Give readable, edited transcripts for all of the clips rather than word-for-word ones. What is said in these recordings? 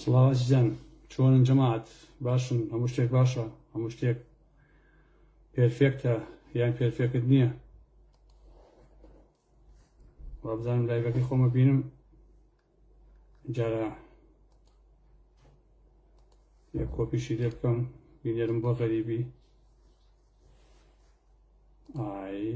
سڵاو ئازیزان چۆنن جەماعەت باشن هەموو شتێک باشە هەموو شتێک perfect ە یان perfect نییە وابزانم live ەکەی خۆمە بینم جارە یە کۆپیشی لێ بکەم بینێرم بۆ غەریبی ئای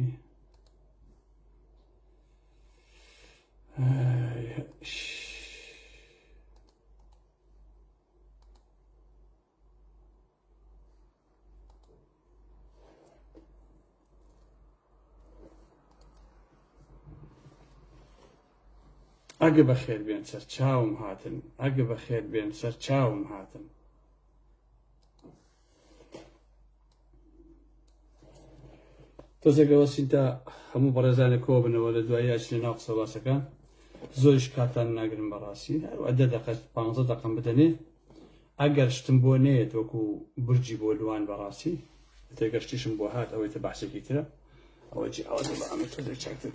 ئەگە بەخێر بێن سەر چاوم هاتن ئەگە بەخێر بێن سەر چاوم هاتن تۆزێک ئەوەسین تا هەموو بەڕێزانێک کۆ بنەوە لە دوایی ئەچنە ناو قسە باسەکان زۆریش کاتان ناگرم بەڕاستی هەروە دە دەقە پ دەقەم بدەنێ ئەگەر شتم بۆ نێت وەکو برجی بۆ لوان بەڕاستی تێگەشتیشم بۆ هات ئەوەی تە باسێکی ترە ئەوە جی ئەوە بە ئەمە تۆزێک چاکتر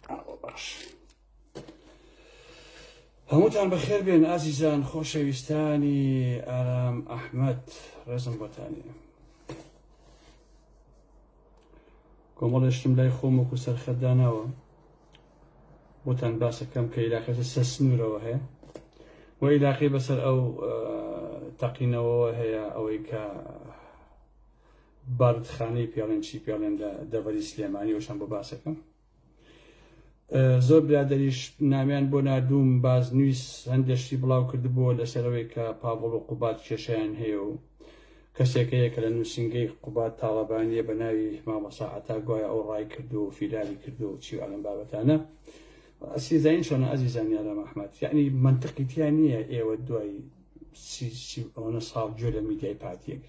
ئەوە باش هەمووتان بەخێر بێن ئازیزان خۆشەویستانی ئارام ئەحمەد ڕێزم بۆتانی کۆمەڵێ شتم لای خۆم وەکو سەرخەت داناوە بۆتان باسەکەم کە ئیلاقەتە سەر سنوورەوە هەیە و ئیلاقی بەسەر ئەو تەقینەوەوە هەیە ئەوەی کە باردخانەی پێڵێن چی پێڵێن لە دەڤەری سلێمانی وشان بۆ باسەکەم زۆر برادەریش نامیان بۆ ناردووم بازنویس هەندێک شتی بڵاو کردبووە لەسەرەوەی کە پاڤڵ و قوباد کێشیان هەیە و کەسێک هەیە کە لە نووسینگەی قوباد تاڵەبانیە بە ناوی مامۆسا عەتا گوایە ئەو ڕای کردو و فیراری کردو و چی ئەلم بابەتانە ئەسیزین چۆنە ئەزیزان یارام ئەحمەد یعنی منطقی تیا نییە ئێوە دوای سی ئەوەنە ساڵ گوێ لە میدیای پارتیەک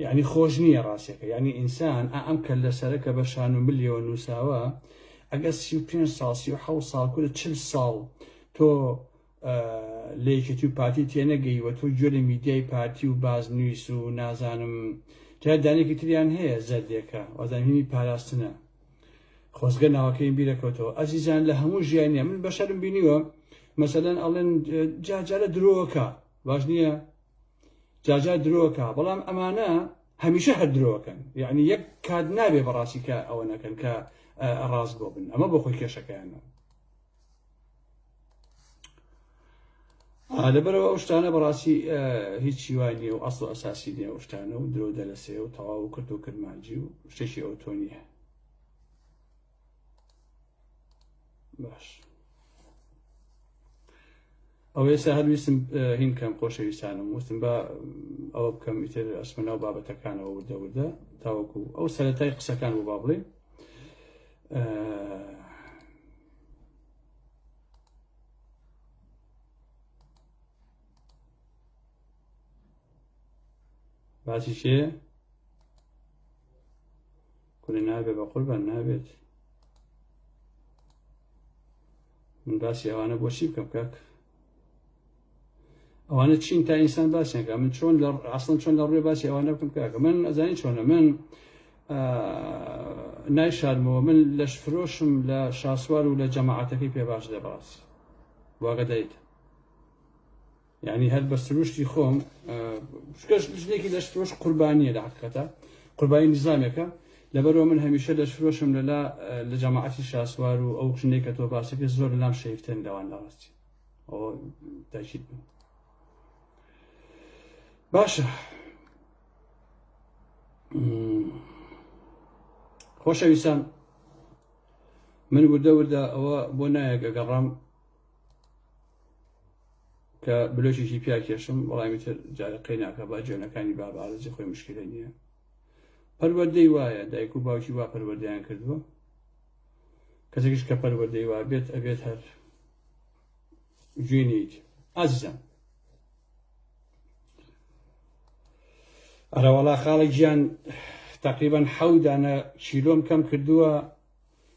یعنی خۆش نییە ڕاستەکە یعنی ئینسان ئا ئەم کەللە سەرە کە بە شان و ملیەوە نووساوە ئەگەر 35 ساڵ 37 ساڵ کورە 40 ساڵ تۆ لە یەکێتی و پارتی تێنەگەی و تۆ گوێ لە میدیای پارتی و بازنویس و نازانم جا دانێکی تریان هەیە زەردێکە وازانهینی پاراستنە خۆزگە ناوەکەیم بیرەکەوتەوە ئەزیزان لە هەموو ژیانە من بەشەرم بینیوە مەسەلەن ئەڵێن جاجارە درۆکە باش نییە جاجار درۆکا بەڵام ئەمانە هەمیشە هەر درۆکەن یعنی یەک کات نابێ بەڕاستی کە ئەوە نەکەن کە ڕاستگۆ بن ئەمە بۆ خۆی کێشەکەیانە لەبەرەوە ئەو شتانە بەڕاستی هیچ وای نییە و ئەسڵ ئەساسی نییە ئەو شتانە و درۆ دەلەسێ و تەواو کرد و کرمانجی و شتێکی ئەو تۆ نییە باش ئەو ئێستا هەر ویستم هین کەم خۆشەویستانم وتم بە ئەوە بکەم ئیتر ئەسمە ناو بابەتەکانەوە وردە وردە تاوەکو ئەو سەرەتای قسەکان بۆ با بڵێ باسی چێ کوری نابێ بە قوربان نابێت من باسی ئەوانە بۆچی بکەم کاک ئەوانە چین تا ئینسان باسیان کە من چۆن لە ئەسڵەن چۆن لە ڕوێ باسی ئەوانە بکەم کاکە من ئەزانی چۆنە من نایشارمەوە من لەش فرۆشم لە شاسوار و لە جەماعەتەکەی پێ باش لە بەڕاستی واگەدایت یانی هەر بە سروشتی خۆم چونکە ژنێکی لەشفرۆش قوربانیە لە حقیقەتە قوربانی نظامێکە لەبەرەوە من هەمیشە لەشفرۆشم لەلا لە جەماعەتی شاسوار و ئەو ژنێک کە تۆ باسەکە زۆر لەلام شەیفتن لەوان لە ڕاستی ئەوە تاکید بوو باشە خۆشەویستان من وردە وردە ئەوە بۆ نایەک ئەگەڕام کە بلۆکێکی پیا کێشم بەڵامی تر جارە قەیناکە با جوێنەکانی با بارزی خۆی مشکلە نییە پەروەردەی وایە دایک و باوکی وا پەروەردەیان کردووە کەسێکیش کە پەروەردەی وا بێت ئەبێت هەر جوێنیت ئازیزان ئەرەوەڵا خاڵە گیان تقریبا حەودانە کیلۆم کەم کردووە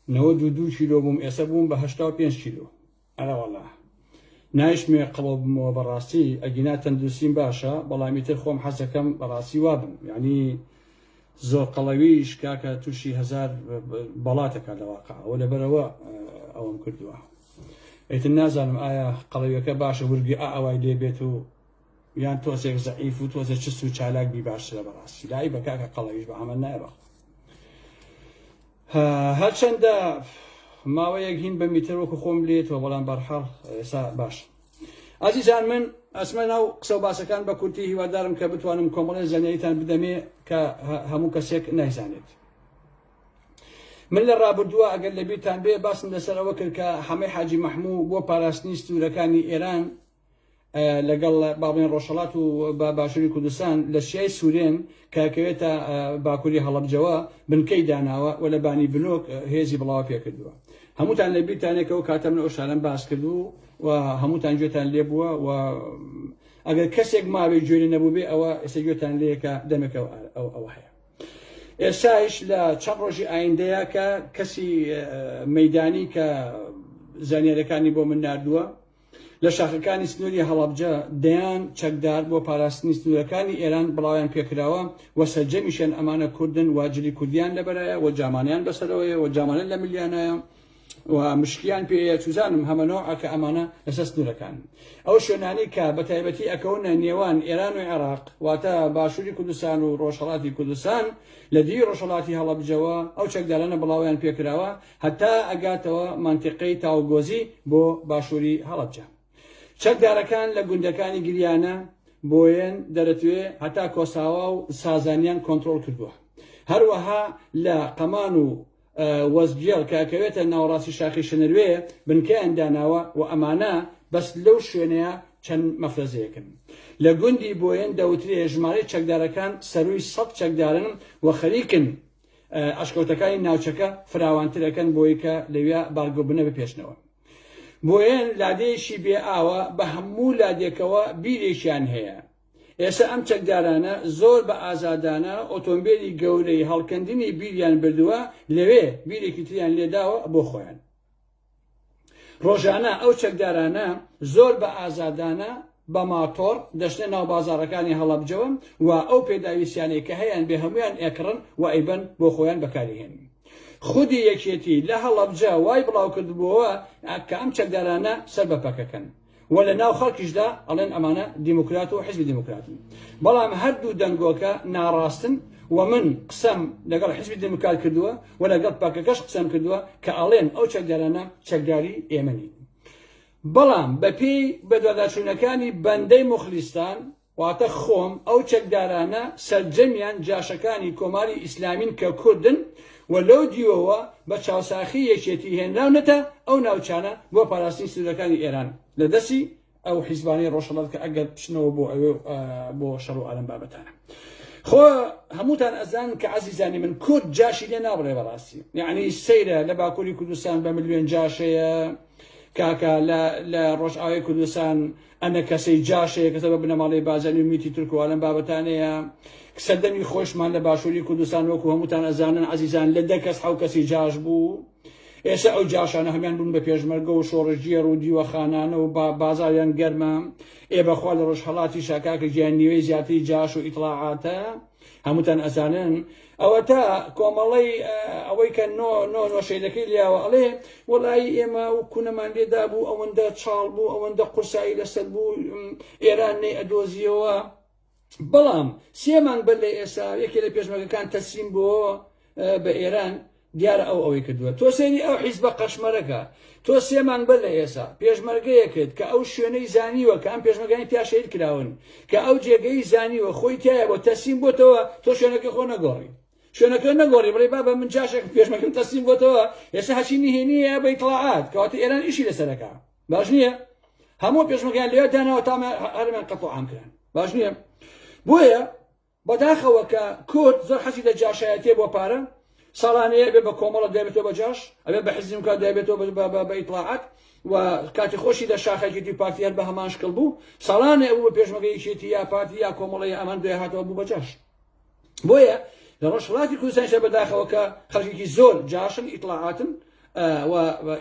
92 کیلۆ بووم ئێستا بووم بە 85 کیلۆ ئەرەوەڵا نایشمەوێ قەڵەو بمەوە بەڕاستی ئەگینا تەندروستیم باشە بەڵام ئیتر خۆم حەزەکەم بەڕاستی وابم یعنی زۆر قەڵەویش کاکە تووشی هەزار بەڵاتەکە لە واقع ئەوە لەبەرەوە ئەوەم کردووە. ئیتر نازانم ئایا قەڵەویەکە باشە ورگی ئا ئەوای لێ بێت و یان تۆزێک زەعیف و تۆزێک چست و چالاک بی باشترە بەڕاستی لای بە کاکە قەڵەویش بە عەمەل نایە بەخوا هەرچەندە ماوەیەک هین بە میتر وەکو خۆم لێتەوە بەڵام بەرحاڵ ئێستا باش ئازیزان من ئەسمە ناو قسە و باسەکان بە کورتی هیوادارم کە بتوانم کۆمەڵێ زانیاریتان بدەمێ کە هەموو کەسێک نایزانێت من لە ڕابردووە ئەگەر لەبیرتان بێ باسم لەسەر ئەوە کرد کە حەمەی حاجی مەحموو بۆ پاراستنی سنوورەکانی ئێران لەگەڵ باڵێن ڕۆژهەڵات و باشووری کوردستان لە چیای سوورێن کە کەوێتە باکووری هەڵەبجەوە بنکەی داناوە و لە بانی بنۆک هێزی بڵاوە پێکردووە هەمووتان لە بیرتانێکەوە کاتە من ئەو شارەم باس کردو و هەمووتان گوێتان لێ بووە و ئەگەر کەسێک ماوەی گوێ نەبوو بێ ئەوە ئێستا گوێتان لێکە دەمێکەوە ئەوە هەیە ئێستایش لە چەند ڕۆژی ئایندەیە کە کەسی مەدانی کە زانیارەکانی بۆ من نردووە لە شاخەکانی سنووری هەڵەبجە دەیان چەکدار بۆ پاراستنی سنوورەکانی ئێران بڵاویان پێکراوە و سەرجەمیشیان ئەمانە کوردن و جلی کوردیان لەبەرایە و جامانیان بەسەرەوەیە و جامانە لە ملیانایە و مشکیان پێیە چوزانم هەمە نەوعە کە ئەمانە لەسەر سنوورەکان ئەو شوێنانی کە بە تایبەتی ئەکەونە نێوان ئێران و عێراق واتە باشووری کوردستان و ڕۆژهەڵاتی کوردستان لە دیوی ڕۆژهەڵاتی هەڵەبجەوە ئەو چەکدارانە بڵاویان پێکراوە هەتا ئەگاتەوە مەنتیقەی تاوگۆزی بۆ باشووری هەڵەبجە. چەکدارەکان لە گوندەکانی گریانە، بۆیەن، دەرەتوێ هەتا کۆساوا و سازانیان کۆنترۆڵ کردووە. هەروەها لە قەمان و وەزگێڵ کە ئەکەوێتە ناوەڕاستی شاخی شنروێ بنکەیان داناوە و ئەمانە بەس لەو شوێنەیە چەند مەفرەزەیەکن. لە گوندی بۆیەن دەوترێ ژمارەی چەکدارەکان سەرووی سەد چەکدارن و خەریکن ئەشکەوتەکانی ناوچەکە فراوانتر ئەکەن بۆی کە لەویا بارگۆبنە بپێچنەوە. بۆیەن لادێیەکی بێ ئاوە بە هەموو لادێکەوە بیرێکیان هەیە. ئێستا ئەم چەکدارانە زۆر بە ئازادانە ئۆتۆمبێلی گەورەی هەڵکەندنی بیریان بردووە لەوێ بیرێکی تریان لێداوە بۆ خۆیان. ڕۆژانە ئەو چەکدارانە زۆر بە ئازادانە بە ماتۆڕ دەچنە ناو بازاڕەکانی هەڵەبجەوە و ئەو پێداویستیانەی کە هەیان بێ هەموویان ئێکڕن و ئەیبەن بۆ خۆیان بەکاری هێنن. خودی یەکێتی لە هەڵەبجە وای بڵاوکردبووەوە کە ئەم چەکدارانە سەر بە پەکەکەن. و لە ناو خەڵکیشدا ئەڵێن ئەمانە دیموکرات و حزبی دیموکراتن بەڵام هەردوو دەنگۆکە ناڕاستن و من قسەم لەگەڵ حزبی دیموکرات کردووە و لەگەڵ پەکەکەش قسەم کردووە کە ئەڵێن ئەو چەکدارانە چەکداری ئێمە نین بەڵام بەپێی بەدواداچوونەکانی بەندەی موخلیستان واتە خۆم، ئەو چەکدارانە سەرجەمیان جاشەکانی کۆماری ئیسلامین کە کوردن و لەو دیوەوە بە چاوساخی یەکێتی هێنراونەتە ئەو ناوچانە بۆ پاراستنی سنوورەکانی ئێران لە دەستی ئەو حیزبانەی ڕۆژهەڵات کە ئەگەر بچنەوە بۆ ئەوێ بۆ شەڕ و ئالەم بابەتانە. خۆ هەمووتان ئەزان کە عەزیزانی من کورد جاشی لێ نابڕێ بەڕاستی یعنی سەیرە لە باکووری کوردستان بە ملیۆن جاشەیە کاکە لە لە ڕۆژئاوای کوردستان ئەنەکەسەی جاشەیە کە سەر بە بنەماڵەی بارزانی و میتی تورک و ئالەم بابەتانەیە. سەردەمی خۆشمان لە باشووری کوردستان وەکو هەمووتان ئەزانن عەزیزان لە دە کەس حەو کەسی جاش بوو. ئێستا ئەو جاشانە هەمیان بوون بە پێشمەرگە و شۆڕشگێڕ و دیوەخانانە و بازاریان گەرمە. ئێ بەخوا لە ڕۆژهەڵاتیشا کاکە گیان نیوەی زیاتری جاش و ئیتڵاعاتە. هەمووتان ئەزانن. ئەوەتا کۆمەڵەی ئەوەی کە نۆ نۆ نۆشەیلەکەی لیاوە ئەڵێ وەڵایی ئێمە و کونەمان لێدا بوو ئەوەندە چاڵ بوو ئەوەندە قورسایی لەسەر بوو ئێران نەی ئەدۆزیەوە بەڵام سێ مانگ بەر لە ئێستا یەکێ لە پێشمەرگەکان تەسلیم بۆ بە ئێران دیارە ئەو ئەوەی کردووە تۆ سەیری ئەو حیزبە قەشمەرەکە تۆ سێ مانگ بەر لە ئێسا پێشمەرگەیەکت کە ئەو شوێنەی زانیوە کە ئەم پێشمەرگانی تیا شەهید کراون کە ئەو جێگەی زانیوە خۆی تایە بۆ تەسلیم بۆتەوە تۆ شوێنەکە خۆ نەگۆڕی شوێنەکە نەگۆڕی بڵێ بابە من جاشێک پێشمەرگەم تەسلیم بۆتەوە ئێستا هەچی نهێنیە بە ئیتڵاعات کەواتە ئێران ئیشی لەسەرەکە باش نییە هەموو پێشمەرگەیان لێ داناوە تا هەرمان قەتڵ عام کران باش نییە بۆیە بەداخەوە کە کورد زۆر حەزی لە جاشایەتیە بۆ پارە ساڵانەیە ئەبێ بە کۆمەڵە دەبێتەوە بە جاش ئەبێ بە حزب کات دەبێتەوە بە ئیتڵاعات و کاتی خۆشی لە شاخێکی پارتی هەر بە هەمان شکڵ بوو ساڵانێ ئەو بە پێشمەگە یەکێتی یا پارتی یا کۆمەڵی ئەمان دوای هاتەوە بوو بە جاش بۆیە لە ڕۆژهەڵاتی کوردستانیشە بەداخەوە کە خەڵکێکی زۆر جاشن ئیتڵاعاتن و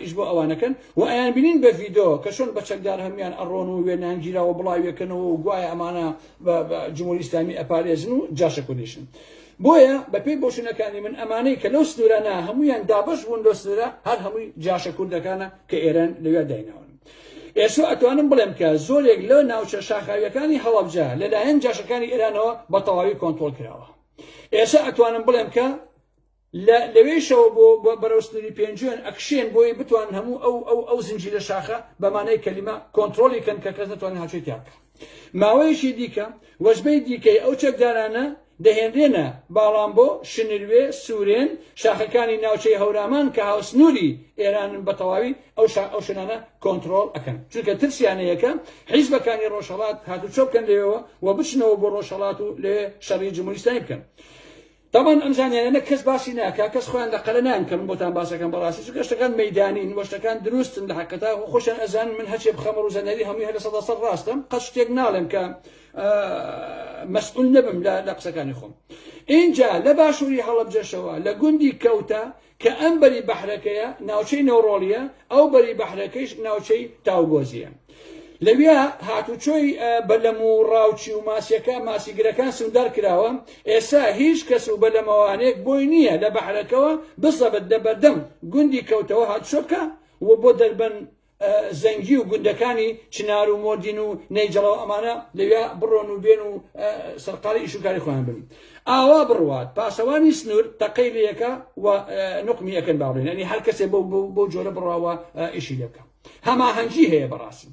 ئیش بۆ ئەوانەکەن و ئەیان بینین بە ڤیدۆ کە چۆن بە چەکدار هەمویان ئەڕۆن و وێنان گیراوە بڵاویەکەنەوە و گوایە ئەمانە بە جمهوری ئیسلامی ئەپارێزن و جاشە کوردیشن بۆیە بەپێی بۆچونەکانی من ئەمانەی کە لەو سنوورانە هەمویان دابەش بوون لەو سنوورە هەر هەمووی جاشە کوردەکانە کە ئێران لەوێ دایناون. ئێستا ئەتوانم بڵێم کە زۆرێک لە ناوچە شاخاویەکانی هەڵەبجە لەلایەن جاشەکانی ئێرانەوە بە تەواوی کۆنترۆڵ کراوە. ئێستا ئەتوانم بڵێم کە لە لەوێشەوە بۆ بەرەو سنووری پێنجوێن ئەکشێن بۆی بتوانن هەموو ئەو ئەو ئەو زنجیرە شاخە بە مانای کەلیمە کۆنترۆڵی کەن کە کەس نەتوانێت هاوچۆی تیا بکا. ماوەیەکی دیکە وەجبەی دیکەی ئەو چەکدارانە دەهێنرێنە باڵامبۆ، شنروێ، سورێن، شاخەکانی ناوچەی هەورامان کە هاوسنووری ئێرانن بە تەواوی ئەو شا ئەو شوێنانە کۆنترۆڵ ئەکەن چونکە ترسیان هەیە کە حیزبەکانی ڕۆژهەڵات هاتوچۆ بکەن لەوێوە و بچنەوە بۆ ڕۆژهەڵات و لەوێ شەڕی جمهوری ئیسلامی بکەن. تەبعەن ئەم زانیاریانە کەس باسی ناکا کەس خۆیان لە قەلە نان کە من بۆتان باسەکەم بەڕاستی چونکە شتەکان مەیدانین وە شتەکان دروستن لە حەقیقەتا و خۆشیان ئەزانن من هەرچێ بخەمە ڕوو زانیاری هەمووی هەر 100% ڕاستە قەت شتێک ناڵێم کە مەسئول نەبم لە لە قسەکانی خۆم ئینجا لە باشووری هەڵەبجەشەوە لە گوندی کەوتە کە ئەم بەری بەحرەکەیە ناوچەی نەوڕۆڵیە، ئەو بەری بەحرەکەیش ناوچەی تاوگۆزیە. لەویا هاتوچۆی بەلەم و ڕاوچی و ماسیەکە ماسیگرەکان سندار کراوە، ئێستا هیچ کەس و بەلەمەوانێک بۆی نییە لە بەحرەکەوە بزەبت لە بەردەم گوندی کەوتەوە هاتوچۆ بکا و بۆ دەربەن زەنگی و گوندەکانی چنار و مۆردین و نەیجەڵە و ئەمانە لەویا بڕۆن و بێن و سەرقاڵی ئیش و کاری خۆیان بن ئاوا بڕوات پاسەوانی سنوور تەقەی لەکە و نقمی ئەکەن با بڵێن ینی هەر کەسێ بۆ بۆ جۆرە بڕاوە ئیشی لێ بکە هەماهەنگی هەیە بەڕاستی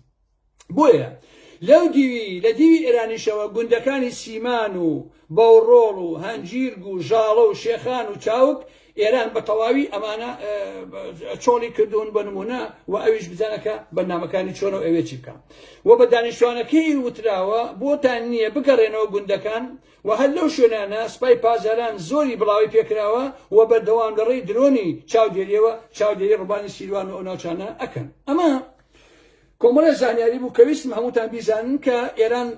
بۆیە لەو دیوی لە دیوی ئێرانیشەوە گوندەکانی سیمان و بەوڕۆڵ و هەنجیرگ و ژاڵە و شێخان و چاوک ئێران بە تەواوی ئەمانە چۆڵی کردوون بە نمونە و ئەویش بزانە کە بەرنامەکانی چۆنە و ئەوێ چی بکە و بە دانیشتوانەکەی وتراوە بۆتان نییە بگەڕێنەوە گوندەکان و هەر لەو شوێنانە سپای پاسداران زۆری بڵاوی پێکراوە و بەردەوام لە ڕێی درۆنی چاودێریەوە چاودێری ڕووبانی سیروان و ئەو ناوچانە ئەکەن ئەمە کۆمەڵێ زانیاری بوو کە ویستم هەمووتان بیزانن کە ئێران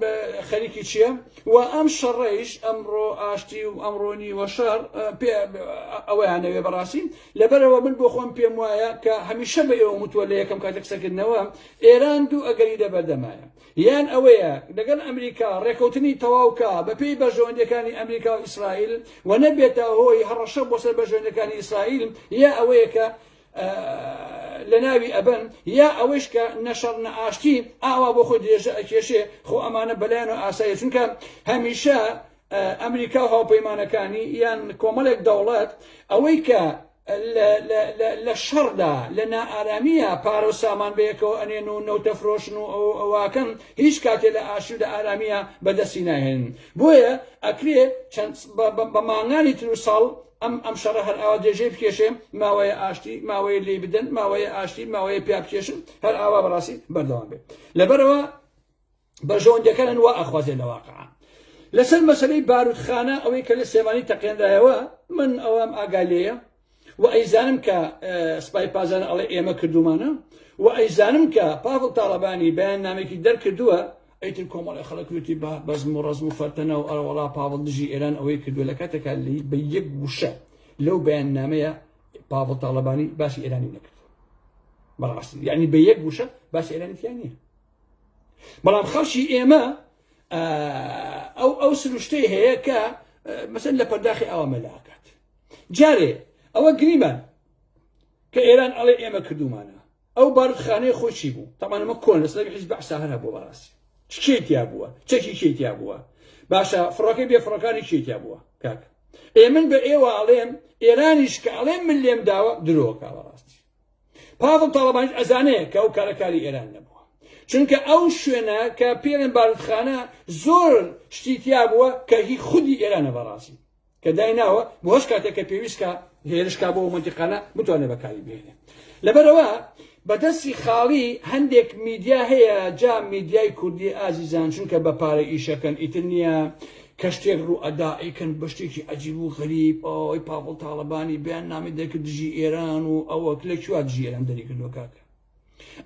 خەریکی چییە و ئەم شەڕەیش ئەمڕۆ ئاشتی و ئەمڕۆ نیوە شەڕ پێ ئەوەیانەوێ بەڕاستی لەبەرەوە من بۆ خۆم پێم وایە کە هەمیشە بە ئێوە وتووە لە یەکەم کاتی قسەکردنەوە ئێران دوو ئەگەری لەبەردەمایە یان ئەوەیە لەگەڵ ئەمریکا ڕێکەوتنی تەواوکە بەپێی بەرژەوەندیەکانی ئەمریکا و ئیسرائیل و نەبێتە هۆی هەڕەشە بۆ سەر بەرژەوەندیەکانی ئیسرائیل یا ئەوەیە کە لەناوی ئەبەن یا ئەوەیش کە نە شەڕ نە ئاشتی ئاوا بۆ خۆی درێژە ئەکێشێ خۆ ئەمانە بەلایەن و ئاسایە چونکە هەمیشە ئەمریکا و هاوپەیمانەکانی یان کۆمەڵێک دەوڵەت ئەوەی کە لە شەڕدا لە نائارامیە پارە و سامان بەیەکەوە ئەنێن و نەوتە فرۆشن و ئەوواکەن هیچ کاتێ لە ئاشتی و لە ئارامیە بەدەستی ناهێنن بۆیە ئەکرێ چەند بە مانگانی تر و ساڵ ئەم ئەم شەڕە هەر ئاوا درێژەی بکێشێ ماوەیە ئاشتی ماوەیە لێی بدەن ماوەیە ئاشتی ماوەیە پیا بکێشن هەر ئاوا بەڕاستی بەردەوام بێت لەبەرەوە بەرژەوەندیەکانیان وا ئەخوازێ لە واقع لەسەر مەسەلەی باروتخانە ئەوەی کە لە سلێمانی تەقێنرایەوە من ئەوەم ئاگا لێیە و ئەیزانم کە سپای پازان ئەڵێ ئێمە کردومانە و ئەیزانم کە پاڤڵ تاڵەبانی بەیان نامێکی دەرکردووە ئیتر کۆمەڵی خەڵک وتی بە بەزم و ڕەزم و فەرتەنە و ئەرەوەڵا پاڤڵ دژی ئێران ئەوەی کردووە لە کاتێکا بە یەک وشە لەو بەیاننامەیە پاڤڵ تاڵەبانی باسی ئێرانی نەکردووە بەڕاستی یعنی بە یەک وشە باسی ئێرانی تیا نییە بەڵام خەڵکی ئێمە ئەو ئەو سروشتەی هەیە کە مەسەن لە پەرداخی ئاوا مەلاکات جارێ ئەوە گریمان کە ئێران ئەڵێ ئێمە کردومانە ئەو باروتخانەی خۆی چی بوو؟ تەبعەن ئەمە کۆن لە سەردەمی حیزب بەعسا هەر هەبووە بەڕاستی کێی تیا بووە؟ چەکی کێی تیا بووە؟ باشە فڕۆکەی بێ فڕۆکانی کێی تیا بووە کاک؟ ئێ من بە ئێوە ئەڵێم ئێرانیش کە ئەڵێم من لێم داوە درۆکا بەڕاستی پاڤڵ تاڵەبانیش ئەزانێ کە ئەو کارە کاری ئێران نەبووە چونکە ئەو شوێنە کە پێڵێن باروتخانە زۆر شتی تیا بووە کە هی خودی ئێرانە بەڕاستی کە دایناوە بۆ هەش کاتێک کە پێویست کا هێرش کا بۆ ئەو مەنتیقانە بتوانێت بەکاری بهێنێ لەبەرئەوە بەدەستی خاڵی هەندێک میدیا هەیە جا میدیای کوردی ئازیزان چونکە بە پارە ئیشەکەن ئیتر نییە کە شتێک ڕوو ئەدا ئەیکەن بە شتێکی عەجیب و غەریب ئەوەی پاڤڵ تاڵەبانی بەیان نامی دەرکرد دژی ئێران و ئەوە لە کوێ دژی ئێران دەری کردووە کاکە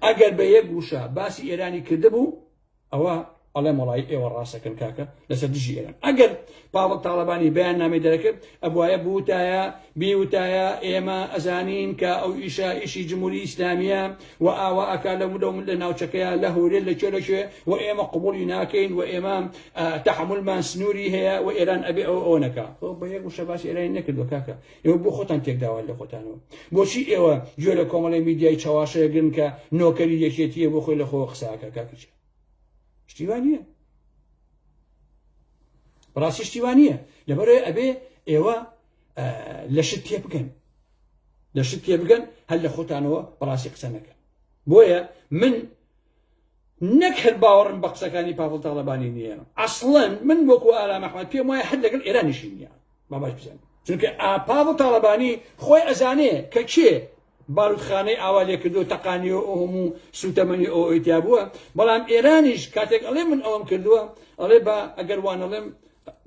ئەگەر بە یەک وشە باسی ئێرانی کردبوو ئەوە. ئەڵێم وەڵایی ئێوە ڕاستەکەن کاکە لەسەر دژی ئێران ئەگەر پاڤڵ تاڵەبانی بەیان نامەی دەرەکرد ئەبوایە بوتایە بیوتایە ئێمە ئەزانین کە ئەو ئیشە ئیشی جمهوری ئیسلامیە و ئاوا ئەکا لە لەو لە ناوچەکەیە لە هەولێر لە کوێ لە کوێ و ئێمە قبوڵی ناکەین و ئێمە تەحەمولمان سنووری هەیە و ئێران ئەبێ ئەو ئەوە نەکا. خۆ بە یەک وشە باسی ئێرانی نەکردوە کاکە ئێوە بۆ خۆتان تێکداوە لە خۆتانەوە بۆچی ئێوە گوێ لە کۆمەڵی میدیای چەواشەیەگرن کە نۆکەری یەکێتیە بۆ خۆی لە خۆ قساکە کاکە شتی وا نییە بەڕاستی شتی وا نییە لەبەرەوەی ئەبێ ئێوە لە شت تێبگەن لە شت تێبگەن هەر لە خۆتانەوە بەڕاستی قسە نەکەن بۆیە من نەک هەر باوەڕم بە قسەکانی پاڤڵ تاڵەبانی نییە ئەسڵەن من وەکو ئارام ئەحمەد پێم وایە هەر لەگەڵ ئێرانیشی نییە با باش بزانین چونکە پاڤڵ تاڵەبانی خۆی ئەزانێ کە کێ باروتخانەی ئاوا لێکردو تەقانیەوە ئەو هەموو سوتەمەنی ئەو ئەوی تیا بووە بەڵام ئێرانیش کاتێک ئەڵێ من ئەوەم کردووە ئەڵێ بە ئەگەر وان ئەڵێم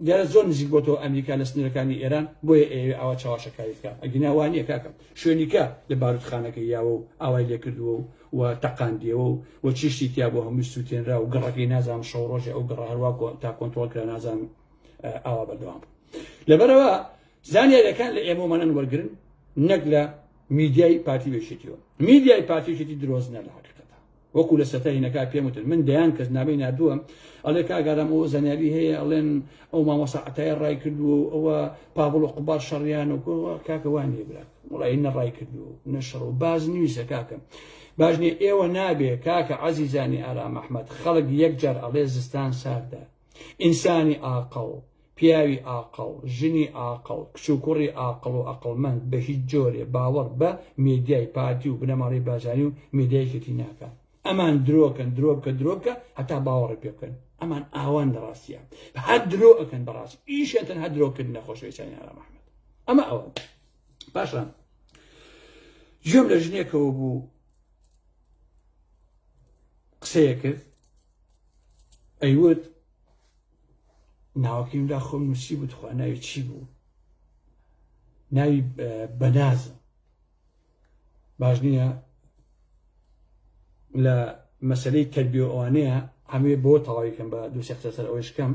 دیارە زۆر نزیک بۆتەوە ئەمریکا لە سنوورەکانی ئێران بۆیە ئەیەوێ ئاوا چاواشەکاری بکا ئەگینا وا نییە کاکە شوێنیکە لە باروتخانەکەی یاوە و ئاوای لێکردووە و و تەقاندیەوە و و چیشتی تیا بۆ هەمووی سووتێنرا و گڕەکەی نازانم شەو ڕۆژێ ئەو گڕە هەروا تا کۆنترۆڵ کرا نازانم ئاوا بەردەوام بوو لەبەرەوە زانیاریەکان لە ئێمەمانان وەرگن نەک لە میدیای پارتی وێشێتیەوە میدیای پارتی یەکێتی درۆزنە لە حقیقەتە وەکو لە سەتا هینەکە پێم وتن من دەیان کەس نامەی ناردووە ئەڵێ کاک ئارام ئەوە زانیاری هەیە ئەڵێن ئەو مامۆستا عەتایە ڕای کردووە و ئەوە پاڤڵ و قوباد شەڕیان و کاکە وان نییە برا وڵی نە ڕای کردووە نە شەڕ و باز نیویسە کاکە باش نییە ئێوە نابێ کاکە عەزیزانی ئارام ئەحمەد خەڵک یەک جار ئەڵێ زستان ساردە ئینسانی ئاقڵ، پیاوی ئاقڵ، ژنی ئاقڵ، کچ و کوڕی ئاقڵ و ئەقڵمەند بە هیچ جۆرێ باوەڕ بە مێدیای پارتی و بنەماڵەی بارزانی و مێدیای یەکێتی ناکا. ئەمان درۆ کەن، درۆ بکە، درۆ بکە هەتا باوەڕی پێ بکەن. ئەمان ئاوان لە ڕاستیا. هەر درۆ ئەکەن بەڕاستی. ئیشیان تەنها درۆ کردنە خۆشەویستانی ئارام ئەحمەد. ئەمە ئەوە. پاشان گوێم لە ژنێکەوە بوو قسەیە کرد ئەیوت ناوەکەیم لا خۆم نووسی بوو تخوا ناوی چی بوو ناوی بەنازە باش نییە لە مەسلەی تربیە ئەوانەیە هەموێ بۆ تەواوی کەم بە دووسێ قسە سەر ئەوەیش کەم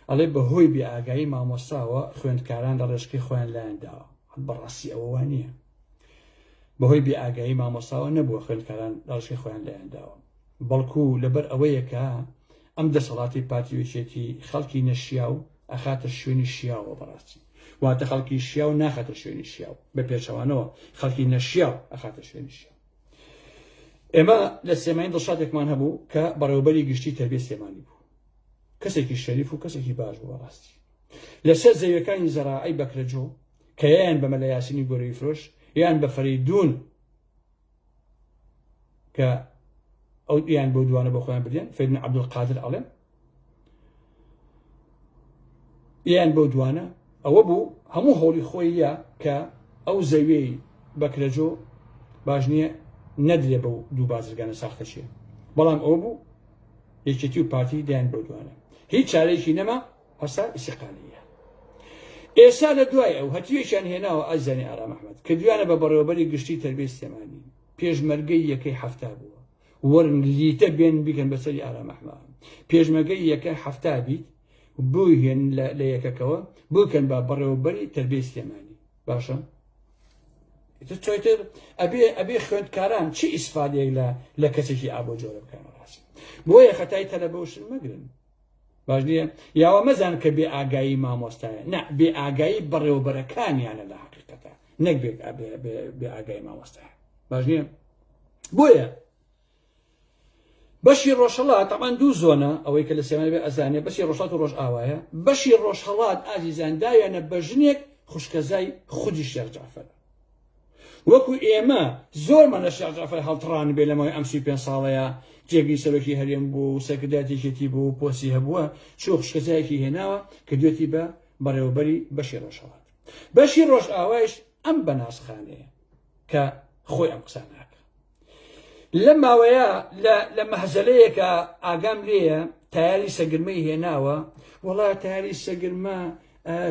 ئەڵێ بە هۆی بێ ئاگایی مامۆستاوە خوێندکاران لە ڕێژکەی خۆیان لایەن داوە بەڕاستی ئەوە وانە بەهۆی بێ ئاگایی مامۆستاوە نەبووە خوێندکاران لە ڕێژکەی خۆیان لایەن داوە بەڵکو لەبەر ئەوەیە کە ئەم دەسەڵاتی پارتی و یەکێتی خەڵکی نەشیاو ئەخاتە شوێنی شیاوە بەڕاستی واتە خەڵکی شیاو ناخاتە شوێنی شیاو بە پێچەوانەوە خەڵکی نەشیاو ئەخاتە شوێنی شیاو ئێمە لە سلێمانی دڵشادێکمان هەبوو کە بەڕێوەبەری گشتی تەربیە سلێمانی بوو کەسێکی شەریف و کەسێکی باش بوو بەڕاستی لەسەر زەویەکانی زەراعی بەکرەجۆ کە یان بە مەلا یاسینی گۆرەوی فرۆش یان بە فەریدون کە ئەو یان بۆ دوانە بۆ خۆیان بدێن فەریدون عەبدولقادر ئەڵێم یان بۆ دوانە ئەوە بوو هەموو هەوڵی خۆیە کە ئەو زەویەی بەکرەجۆ باش نییە نەدرێ بەو دوو بازرگانە ساختەچیە بەڵام ئەوە بوو یەکێتی و پارتی دایان بەو دوانە هیچ چارێکی نەما هەستا ئیسیقالیە ئێستا لە دوای ئەو هەتیوێکیان هێناوە ئازیزانی ئارام ئەحمەد کردویانە بە بەڕێوەبەری گشتی تەربیەی سلێمانی پێشمەرگەی یەکەی حەفتا بووە وەرن لیتە بێن بیکەن بەسەری ئارام ئەحمەد پێشمەرگەی یەکە حەفتا بیت بووهێن لە یەکەکەوە بکەن بە بەڕێوەبەری تەربیەی سلێمانی باشە تر ئەبێ ئەبێ خوێندکاران چی ئیسفادەیەک لە لە کەسێکی ئابۆ جۆرە بکەن ڕاستی بۆیە خەتای تەلەبە وشن مەگرن باش نییە یاوە مەزان کە بێ ئاگایی مامۆستایە نا بێ ئاگایی بەڕێوەبەرەکانیانە لە حقیقەتە نەک بێ ئاگایی مامۆستایە باش نییە بۆیە بەشی ڕۆژهەڵات تەمان دوو زۆنە ئەوەی کە لە سێمانی بێ ئەزانێ بەشی ڕۆژهەڵات و ڕۆژئاوایە بەشی ڕۆژهەڵات ئازیزان داویانە بە ژنێک خوشکەزای خودی شێخ جعفەرە وەکو ئێمە زۆرمان لە شێخ جەعفەر هەڵتڕانبێ لە ماوەی ئەم 35 ساڵەیە جێگری سەرۆکی هەرێم بوو و سەرکردایەتی یەکێتی بوو و پۆستی هەبووە چووە خوشکەزایەکی هێناوە کردوێتی بە بەڕێوەبەری بەشی ڕۆژهەڵات بەشی ڕۆژئاوایش ئەم بەناسخانەیە کە خۆی ئەم قسە ناکە لەم ماوەیە لە مەهزەلەیەکە ئاگام لێیە تایاری سەگرمەی هێناوە وەڵا تایاری سەگرمە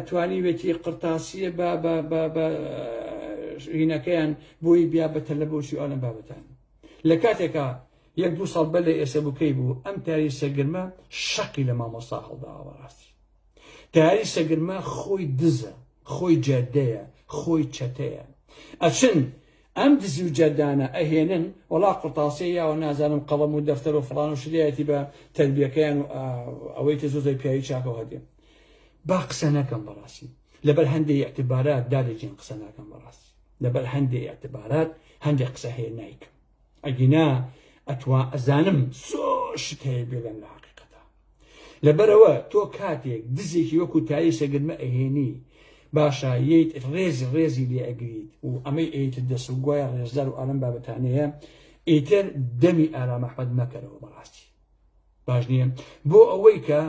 توانیوێتی قرتاسیە بە بە بە بە هینەکەیان بۆی بیا بە تەلەبۆسی ئەو لەم بابەتان لە کاتێکا. یەک دوو ساڵ بەر لە ئێسە بوو کەی بوو ئەم تاری سەگرمە شەقی لە مامۆستا هەڵداوە بەڕاستی تاری سەگرمە خۆی دزە خۆی جەردەیە خۆی چەتەیە ئەچن ئەم دزی و جەردانە ئەهێنن وەڵا قرتاسیە یاوە نازانم قەڵەم و دەفتەر و فڵان و شلایەتی بە تەربیەکەیان و ئەوەی تر زۆر زۆر پیاوی چاکەوە هەدێ با قسە نەکەم بەڕاستی لەبەر هەندێ ئیعتبارات دادەجین قسە ناکەم بەڕاستی لەبەر هەندێ ئیعتبارات هەندێک قسە هەیە نایکەم ئەگینا ئەتوا ئەزانم زۆر شت هەیە بێڵێم لە حەقیقەتە لەبەرەوە تۆ کاتێک دزێکی وەکو تایی سەگرمە ئەهێنی باشە یەیت ڕێز ڕێزی لێ ئەگریت و ئەمەی ئەیتە دەست و گوایە ڕێزدار و ئالەم بابەتانەیە ئیتر دەمی ئارام ئەحمەد مەکەرەوە بەڕاستی باش نییە بۆ ئەوەی کە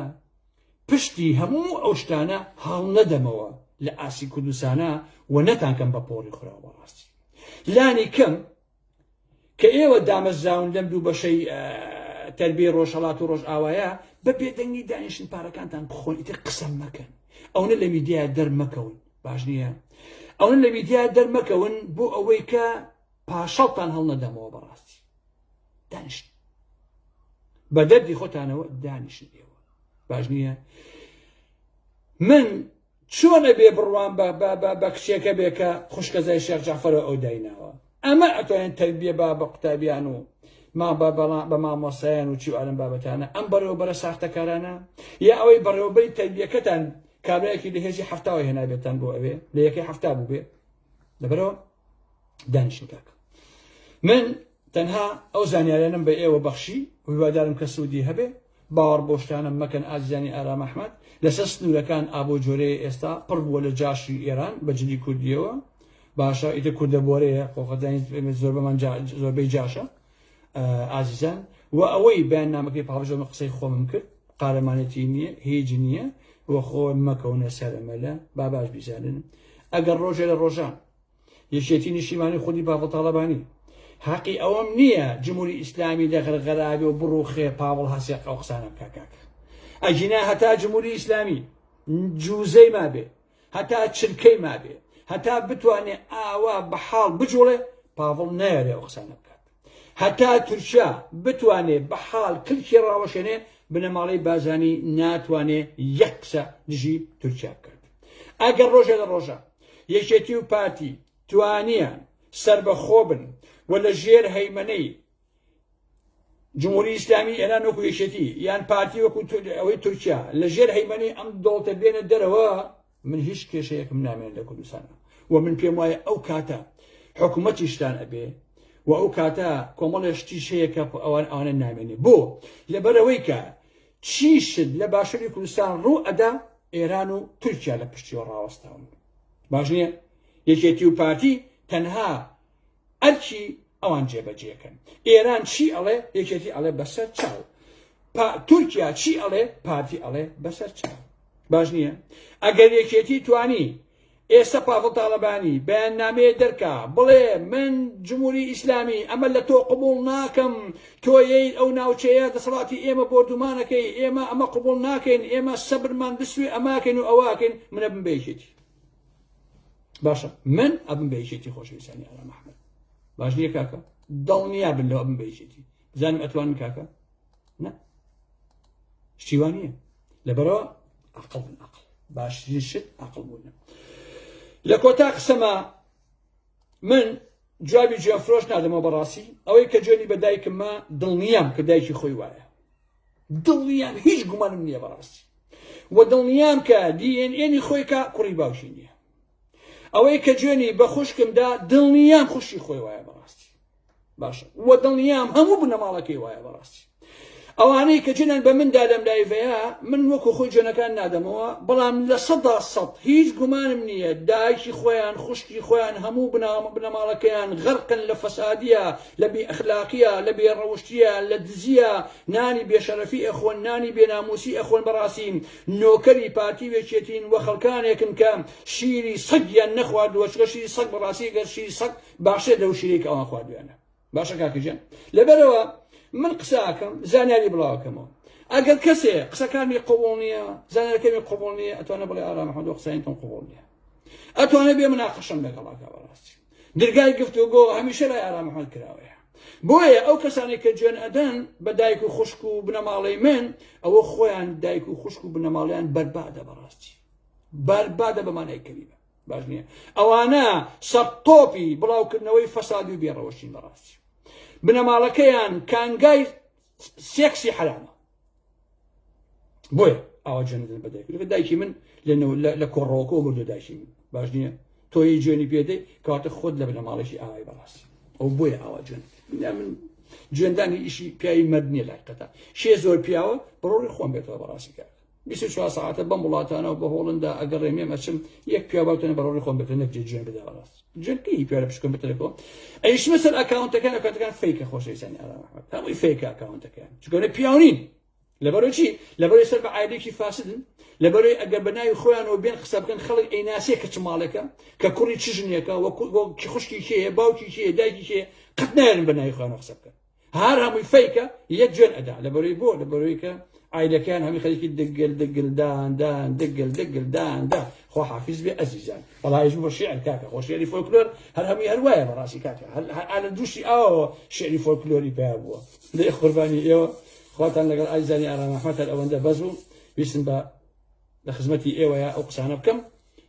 پشتی هەموو ئەو شتانە هەڵنەدەمەوە لە ئاسی کوردستانە و نەتانکەم بە پۆڕی خوراوە بەڕاستی لانی کەم کە ئێوە دامەزراون لەم دوو بەشەی تەربیەی ڕۆژهەڵات و ڕۆژئاوایە بە بێدەنگی دانیشن پارەکانتان بخۆن ئیتر قسە مەکەن ئەونە لە میدیا دەرمەکەون باش نییە ئەونە لە میدیا دەرمەکەون بۆ ئەوەی کە پاشەڵتان هەڵنەدەمەوە بەڕاستی دانیشن بە دەردی خۆتانەوە دانیشن ئێوە باش نییە من چۆن ئەبێ بڕوام بە بە بە بە کچێکە بێ کە خوشکەزای شێخ جەعفەرە ئەو دایناوە ئەمە ئەتوانێن تەربیە با بە قوتابیان و ما بە بەڵا بە مامۆستایان و چی و ئالەم بابەتانە ئەم بەڕێوەبەرە ساختەکارانە یا ئەوەی بەڕێوەبەری تەربیەکەتان کابرایەکی لە هێزی حەفتاوە هێنابێتان بۆ ئەوێ لە یەکەی حەفتا بوو بێ لەبەرەوە دانیشن کاکە من تەنها ئەو زانیارانم بە ئێوە بەخشی هیوادارم کە سوودی هەبێ باوەڕ بەو شتانە مەکەن ئازیزانی ئارام ئەحمەد، لەسەر سنوورەکان ئابۆ جۆرەیە ئێستا پڕ بووە لە جاشی ئێران بە جلی کوردیەوە باشە ئیتر کوردە بۆرەیە خۆ خەزانی زۆربەمان زۆربەی جاشە ئازیزان و ئەوەی بەیاننامەکەی پاڵژەمە قسەی خۆمم کرد قارەمانەتی نییە هیچ نییە و خۆ مەکەونە سەرەمەلە با باش بیزانن ئەگەر ڕۆژێ لە ڕۆژان یەکێتی نیشتیمانی خودی پاڤڵ تاڵەبانی. هەقی ئەوەم نییە جمهوری ئیسلامی لە غەرغەرابێ و بڕوخێ پاڤڵ هەسێ ئەو قسانە بکا کاکە. ئەگینا هەتا جمهوری ئیسلامی جوزەی مابێ هەتا چرکەی مابێ هەتا بتوانێ ئاوا بە حاڵ بجوڵێ پاڤڵ نایەرێ ئەو قسانە بکات. هەتا تورکیا بتوانێ بە حاڵ کلکی ڕاوەشێنێ بنەماڵەی بازانی ناتوانێ یەک قسە دژی تورکیا بکات. ئەگەر ڕۆژێ لە ڕۆژان یەکێتی و پارتی توانیان سەربەخۆ بن و لە ژێر هەیمەنەی جمهوری ئیسلامی ئێران وەکو یەکێتی یان پارتی وەکو ئەوەی تورکیا لە ژێر هەیمەنەی ئەم دەوڵەتە بێنە دەرەوە من هیچ کێشەیەکم نامێنێت لە کوردستان و من پێم وایە ئەو کاتە حکوومەتیشتان ئەبێ و ئەو کاتە کۆمەڵێ شتیش هەیە کە ئەوان ئەوانە نامێنێ بۆ لەبەرەوەی کە چی شت لە باشوری کوردستان ڕوو ئەدا ئێران و تورکیا لە پشتیەوە ڕاوەستاون باش نییە یەکێتی و پارتی تەنها ئەرکی ئەوان جێبەجێکەن ئێران چی ئەڵێ یەکێتی ئەڵێ بەسەر چاو تورکیا چی ئەڵێ پارتی ئەڵێ بەسەر چاو باش نییە ئەگەر یەکێتی توانی ئێستا پاڤڵ تاڵەبانی بەیاننامەیە دەرکا بڵێ من جمهوری ئیسلامی ئەمە لە تۆ قبوڵ ناکەم تۆ یەیت ئەو ناوچەیە دەسەڵاتی ئێمە بۆردومانەکەی ئێمە ئەمە قبوڵ ناکەین ئێمە سەبرمان بسوێ ئەماکەین و ئەوەکەین من ئەبم بە یەکێتی باشە من ئەبم بە یەکێتی خۆشەویستانی ئارام ئەحمەد باش نییە کاکە دڵنیا بن لەوە ئەبم بە یەکێتی بزانم ئەتوانن کاکە نا شتی وا نییە لەبەرەوە عقل بن عقل باشترین شت عقل بوونە لە کۆتا قسەما من جوابی جوێن فرۆش نادەمەوە بەڕاستی ئەوەی کە جوێنی بە دایکم ما دڵنیام کە دایکی خۆی وایە دڵنیام هیچ گومانم نییە بەڕاستی و دڵنیام کە DNA ی خۆی کە کوڕی باوکی نییە ئەوەی کە جوێنی بە خوشکمدا دڵنیام خوشی خۆی وایە بەڕاستی باشە وە دڵنیام هەموو بنەماڵەکەی وایە بەڕاستی ئەوانەی کە جنن بە مندا لەم live ەیە من وەکو خۆی جوێنەکان نادەمەوە بەڵام 100% هیچ گومانم نییە دایکی خۆیان خوشکی خۆیان هەموو بنەماڵەکەیان غەرقن لە فەسادیە لە بێ ئەخلاقیە لە بێ ڕەوشتیە لە دزیە نانی بێشەرەفی ئەخۆن نانی بێناموسی ئەخۆن بەڕاستی نۆکەری پارتی وێکێتین وە خەڵکانێکن کە شیری سەگیان نەخواردووە چونکە شیری سەگ بەڕاستی گەر شیری سەگ باشترە لەو شیرەی کە ئەوان خواردویانە باشە کاکە گیان لەبەرەوە من قسە ئەکەم زانیاری بڵاوەکەمەوە ئەگەر کەسێ قسەکانی قبوڵ نییە زانیارەکەمی قبوڵ نییە ئەتوانێ بڵێ ئارام محەمەد قسەیان قبوڵ نییە ئەتوانێ بێ مناقەشەم لەگەڵاکە بەڕاستی درگای گفتوگۆ هەمیشە لای ئارام محەمەد کراوەیە. بۆیە ئەو کەسانەی کە جوێن ئەدەن بە دایک و خوشک و بنەماڵەی من ئەوە خۆیان دایک و خوشک و بنەماڵیان بەربادە بەڕاستی بەربادە بەمانای کەلیمە باش نییە ئەوانە سەرتۆپی بڵاوکردنەوەی فەسادی و بێڕەوەشین بەڕاستی بنەماڵەکەیان کانگای سێکسی حەرامە بۆیە ئاوا جوێن بە دایک لەگە دایکی من لە کۆڕەوەکەەوە مردو دایکی من باش نییە تۆی جوێنی پێدەی کەواتە خۆت لە بنەماڵێکی ئاوای بەڕاستی ئەو بۆیە ئاوا جوێن من جوێندانی ئیشی پیاوی مەرد نییە لای قەتا شێ زۆر پیاوە بڕۆڕی خۆم بێتەوە بەڕاستی کاک 24 ساعتە بەم وڵاتانەوە بە هۆڵندا ئەگەڕێم ێم ئەچم یەک پیاو باوتێنە بەڕۆڕی خۆم بێتە نەک جێ جوێن بدا بەڕاست جوێن کەی پیاوە پشکم بتەکەوە ئەیشمە سەر ئەکاونتەکان ئەکاونتەکان fake ە خۆشەویستانی ئارام ئەحمەد هەمووی fake ە ئەکاونتەکان چونکە پیاو نین لەبەرەوەی چی؟ لەبەرەوەی سەر بە عایلەیەکی فاسدن، لەبەرەوەی ئەگەر بە ناوی خۆیانەوە بێن قسە بکەن خەڵک ئەیناسێ کە چ ماڵێکە، کە کوڕی چ ژنێکە و خوشکی کێیە، باوکی کێیە، دایکی کێیە، قەت نایەرن بە ناوی خۆیانەوە قسە بکەن. هەر هەمووی fake ە، یەک جوێن ئەدا. لەبەرەوەی بۆ؟ لەبەرەوەی کە عایلەکەیان هەمووی خەریکی دگل دگل دان دان دگل دگل دان دان. خوا حافیز بێ ئەزیزان. وەڵا ئیش بۆ شیعر کاکە، خۆ شیعری فۆلکلۆر هەر هەمووی هەر وایە بەڕاستی کاکە، هەر ئا لە دووشی ئاوەوە شیعری فۆلکلۆری پەیا بووە. دەی قوربانی ئێوە. خواتان لەگەڵ ئازیزانی ئارام ئەحمەد هەر ئەوەندە بەس بوو ویستم بە لە خزمەتی ئێوەیە ئەو قسانە بکەم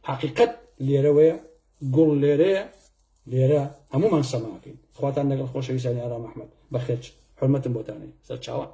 حەقیقەت لێرەوەیە گوڵ لێرەیە لێرە هەمومان سەماکەین خواتان لەگەڵ خۆشەویستانی ئارام ئەحمەد بەخێرچ حرمەتم بۆتانەیە سەرچاوان.